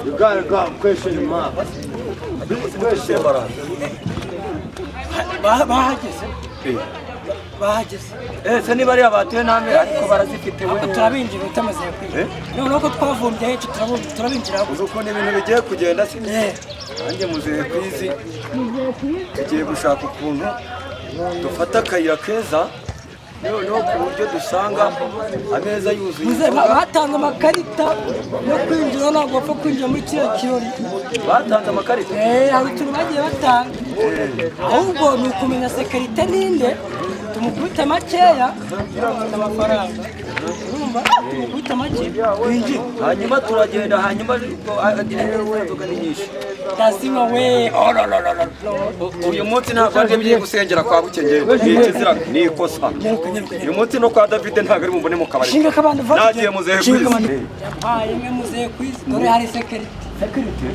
You gotta go question mark. Question. Bahageze, bahageze. Ese niba ari abatuye namwe, ariko barazifite we. Ariko turabinjira utamaze kwiga. Noneho ko twavumbye henshi, turabinjira. Uzi ukuntu ibintu bigiye kugenda si? Nanjye muzehe kwizi, tugiye gushaka ukuntu dufata akayira keza, noneho ku buryo dusanga ameza yuzuye Muze, inzoga. Batanze amakarita yo kwinjira, ntabwo bapfa kwinjira muri kiriya kirori. Batanze amakarita? Eh, hari utuntu bagiye batanga. Ahubwo ni ukumenya sécurité ninde, tumukubite makeya, afite amafaranga. Urumva, tumukubite make twinjire. Hanyuma turagenda, hanyuma ubwo inzoga ni nyinshi. Ndasinywa we, Uyu munsi ntabwo ari byo gusengera kwa Bukengeri, ni ikizira, ni ikosa. Uyu munsi no kwa David ntabwo ari bumubone mu kabari. Shinga akabando vuba. Nagiye, muzehe Shinga kwizi. akabando. Yampaye imwe, muzehe kwizi, dore hari sécurité. Sécurité,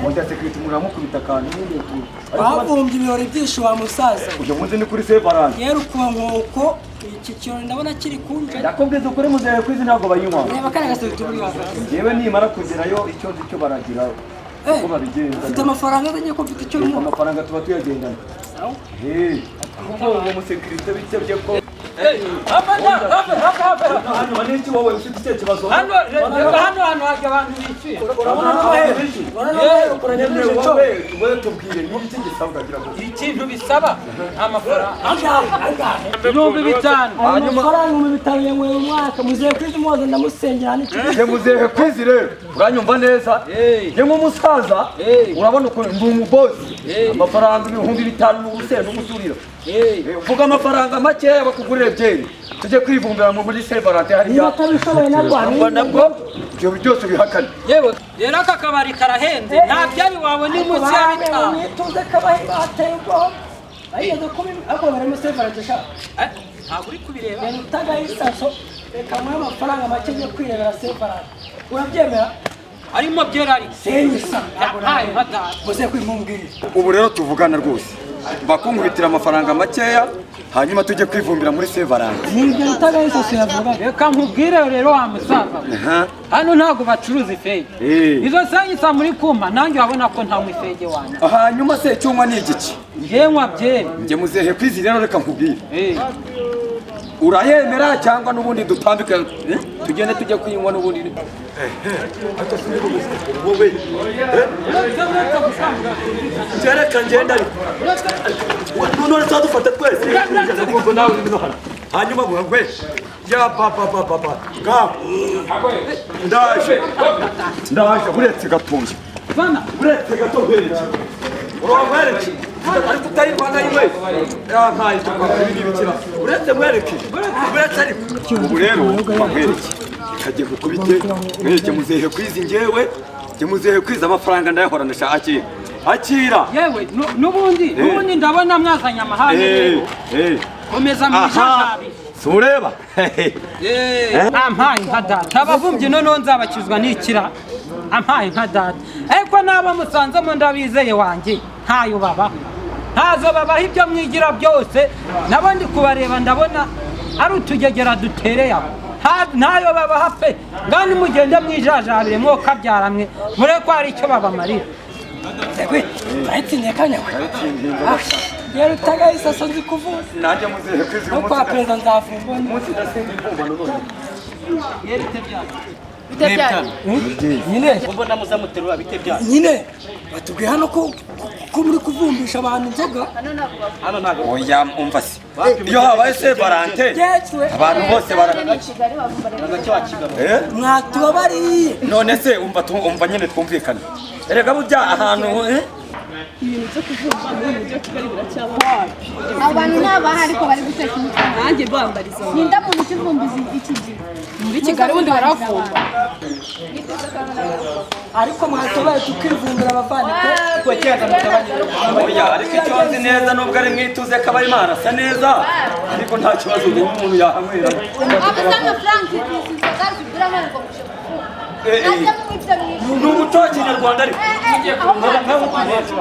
mujya sécurité muramukubita akantu nyine tu. Twavumbye ibirori byinshi wa musaza. Uyu munsi ni kuri Sevarante. Rero ukuba nkoko iki kirori ndabona kiri kunje. Ndakubwiza ukuri, muzehe kwizi ntabwo bayinywa. Reba kariya gasécurité uri hagati. Njyewe nimara kugerayo, icyo nzi cyo baragira uko babigenza. Ufite amafaranga azanye ko mfite icyo nywa? Amafaranga tuba tuyagendana. Kuko uwo musécurité bitebye ko hanyuma n'iki, wowe ufite ikihe kibazo? Hano reka, hano hantu hajya abantu bishyuye. Wowe, wowe, tubwire ni iki gisabwa gira ngo Ikintu bisaba amafaranga Angahe, angahe? 5000. Ayo mafaranga 5000 yanyweye umwaka. Muzehe kwizi muhoza ndamusengera n'icyo. Njye muzehe kwizi rero, uranyumva neza? Njye nk'umusaza, urabona ukuntu ndi umubosi, amafaranga 5000 ni ubuse n'ubusuriro. Vuga amafaranga makeya bakugurire byeri, tujye kwivumbira muri Sevarante Niba hariya. atabishoboye nabwo hari Nabwo nabwo ibyo byose bihakane. Yewe rero, aka kabari karahenze, nta byari wawe ni munsi ya 5. Mwituze kabahe bateye ubwoba bageze kubi, ariko barimo Sevarante sha. Ntabwo uri kubireba. Genda utagaho isaso, reka muhe amafaranga make njye kwirebera Sevarante, urabyemera? Harimo byeri ariko. Senyisa. Yampaye nka data. Muzehe kwimumbwirira. Ubu rero tuvugana rwose, bakunkubitira amafaranga makeya, hanyuma tujye kwivumbira muri Sevarante. Nibyo utagaho isaso yavugaga. Reka nkubwire rero wa musaza we, hano ntabwo bacuruza ifege. Izo senyisa muri kuma, nanjye urabona ko ntanywa ifege wanjye. Hanyuma se icyuma ni igiki? Njye nywa byeri. Njye muzehe kwizi rero, reka nkubwire. Urayemera cyangwa n'ubundi dutambike, tugende tujye kuyinywa n'ubundi? Wowe reka ngenda, ariko none tuba dufata twese ubwo nawe uri hano, hanyuma we ya papa papa papa ngaho ndaje, ndaje, uretse gatoya. Bana. Uretse gato nkwereke, urabwereke, ariko utari Rwanda yiwe yampaye icyo kwambara, ibi n'ibikira. Uretse nkwereke, uretse, ariko ubu rero bakwereke, kagiye gukubite mwereke muzehe kwizi. Njyewe njye muzehe kwiza amafaranga ndayahorana sha, akira, akira. Yewe, n'ubundi ndabona mwazanye amahane rero. Komeza mu ijajabi. Si ureba? Ampaye nka data, abavumbyi noneho nzabakizwa n'ikira. Ampaye nka data, ariko n'abo musanzemo ndabizeye wanjye, ntayo babaha, ntazo babaha. Ibyo mwigira byose nabo ndi kubareba, ndabona ari utugegera dutereye aho. Ntayo babaha pe. Ngani mugende mwijajabire mwokabyara mwe, murebe ko hari icyo babamarira. Zegwe, turayitsindiye kanya we. Rero utagaho isaso nzi kuvuga. Nanjye muzehe kwizi No kwa perezida nzavumbona. Umunsi ndasenga imbumbano none. Bite byanyu? Nyine. Mbona muzamuterura, bite byanyu? Nyine batubwiye hano ko muri kuvumbisha abantu inzoga. Hano ntabwo bavuga. Hano ntabwo. Oya, umva se, iyo habaye Sevarante Yewe. abantu bose bara Ni Kigali bavumba rero. Nagace wa Kigali. Eh? Mwatubabariye. None se umva, umva nyine twumvikane, erega burya ahantu Ibintu byo kuvumba muri uyu mujyi wa Kigali biracyabaho. Abantu ni abahe ariko bari guteka imitwe? Nanjye mbambariza. Ninde muntu ukivumba iki gihe? Muri Kigali ubundi baravumba. Ariko mwatubaye tukivumbira abavandimwe. Oya, ariko icyo nzi neza, nubwo ari mwituze ko aba Imana asa neza, ariko nta kibazo ubu umuntu yahanywera. Abuze amafaranga izi nzoga zigura none ngo muje kuvumba. Eh, eh. Najya mu ibyo mwishyura. Ni umuco wa kinyarwanda ariko. Eh, eh, aho mwanditse.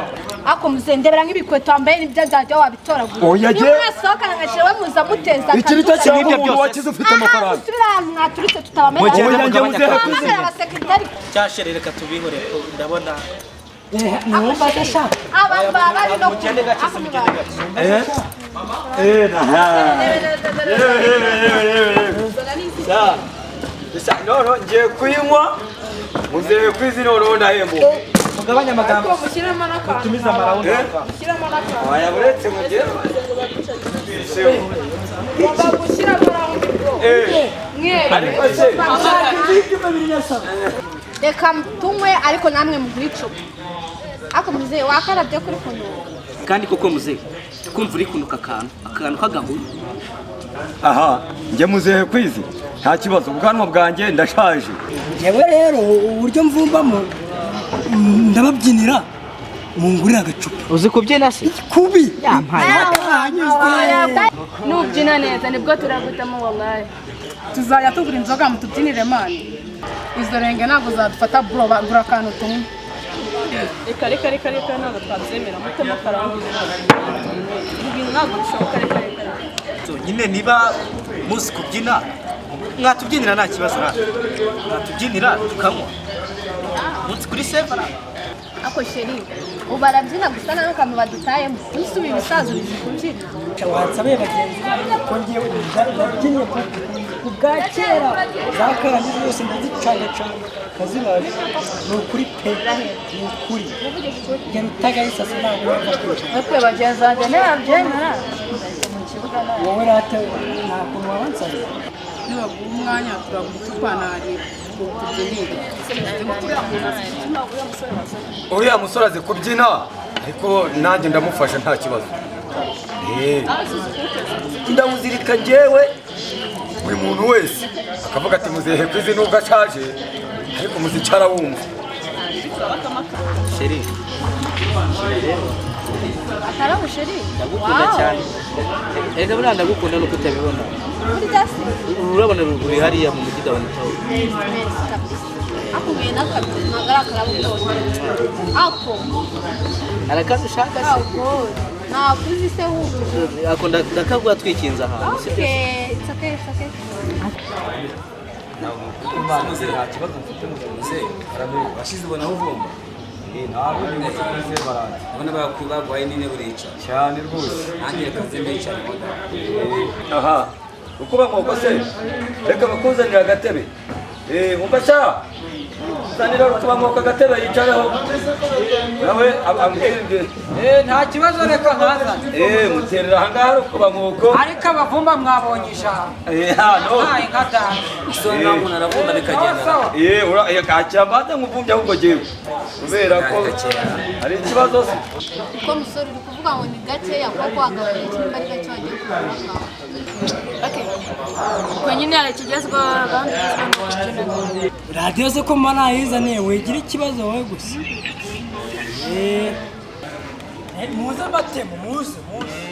Ako muze ndebera nk'ibikweto wambaye nibyo nzajya wabitoragura. Oya, Niba jye- mwasohokana ngashyira we muza muteza Iki nicyo akaduka. cyangwa umuntu wakize ufite amafaranga. Usubira ahantu mwaturutse tutabamenya. Mugende Oya, njye muzehe kwizi. Tubahamagara abasekirite. Cyashere reka tubihore ndabona. Niwumva adashaka. Aba baba bari no Mugende gake se, mugende gake. Eh, naha. Yewe, yewe, yewe, yewe. Sa. Sa, no, no, ngiye kuyinywa. Muzehe kwizi noneho ndahembuka. Mugabanye amagambo. Mushyiremo n'akantu. Tumize amarawundi. Eh? Mushyiremo n'akantu. Oya, buretse mugere. Ugomba gushyiramo rawundi bro. Eh, Mweru. ariko se Reka tunywe ariko namwe mugure icupa. Ako muzehe wakarabye kuri kunuka. Kandi koko muzehe, kumva uri kunuka akantu k'agahuru. Aha, njye muzehe kwizi. Nta kibazo, ubwanwa bwanjye ndashaje. Njyewe rero uburyo mvumbamo ndababyinira mungurira agacupa. Uzi kubyina se? Kubi. Yampaye. Nubyina neza nibwo turagutamo wallahi. Tuzajya tugura inzoga mutubyinire mani. Izo renge ntabwo zadufata bro, bagura akantu tumwe. Reka reka reka reka ntabwo twabyemera mutemo akarangiza. Ibi bintu ntabwo bishoboka reka reka. So, nyine niba muzi kubyina mwatubyinira nta kibazo natwe. Mwatubyinira tukanywa. Munsi kuri seva. Ako sheri ubu barabyina gusa nta n'akantu badutayemo. Usubiye ibisazo bizi kubyina. Wansabiye bagenzi banjye ko ngewe ndabyinnye ku bwa kera za karande zose ndazicangacanga nkazibasha. Ni ukuri pe, ni ukuri. Njye rutagayisasa ntabwo wapfa kwicara. Ariko bagenzi banjye ntibabyemera. Wowe rata nta kuntu wabansabiye. Nibaguha umwanya turaguha tukwanarira ngo tubyinire. Uriya musore azi kubyina, ariko nanjye ndamufasha nta kibazo. Eh. Ndamuzirika njyewe, buri muntu wese akavuga ati muzehe kwizi nubwo ashaje, ariko umuziki arawumva. Sheri, Atari sheri. ndagukunda cyane. Erega buriya ndagukunda nuko utabibona. Burya se. Urabona ruguru hariya mu mujyi downtown. Merci kabisa. Akubiye n'akabyo ntabwo ari akarabo konyine. Ako. Arakazi ushaka se? Ako. Ntabwo uzi se wumva. Ako ndakaguha twikinze ahantu. Si byo? Okay, it's okay, it's okay. Nta kibazo mfite muzehe. Washize ubona aho uvumba. Ntabwo ndi muzehe baranje. Ubona baguhaye n'intebe uricara. Cyane rwose. Nanjye reka nze mbicara moda. Aha. Ukuba nkoko se, reka bakuzanira agatebe. Eh, umva sha. Zanira rukuba nkoko agatebe yicareho. Nawe ambwire. Nta kibazo reka nkazane. Eh, muterera aha ngaha rukuba nkoko. Ariko abavumba mwabonye ijambo. Eh, hano. Ntaye nka data. So nta muntu aravumba bikagenda. Sawa. Eh, ura yakakira mbanza nkuvumbye ahubwo jewe. Kubera ko hari ikibazo se. Kuko musore uri kuvuga ngo ni gakeya kuko wagabanya ikindi ari gake wagiye kugura. Ubwo nyine hari ikigezweho gahunda igezweho ni ukubyina. Radiyo se ko mba nayizaniye wigira ikibazo wowe gusa. Eh, muze mbatemo muze muze.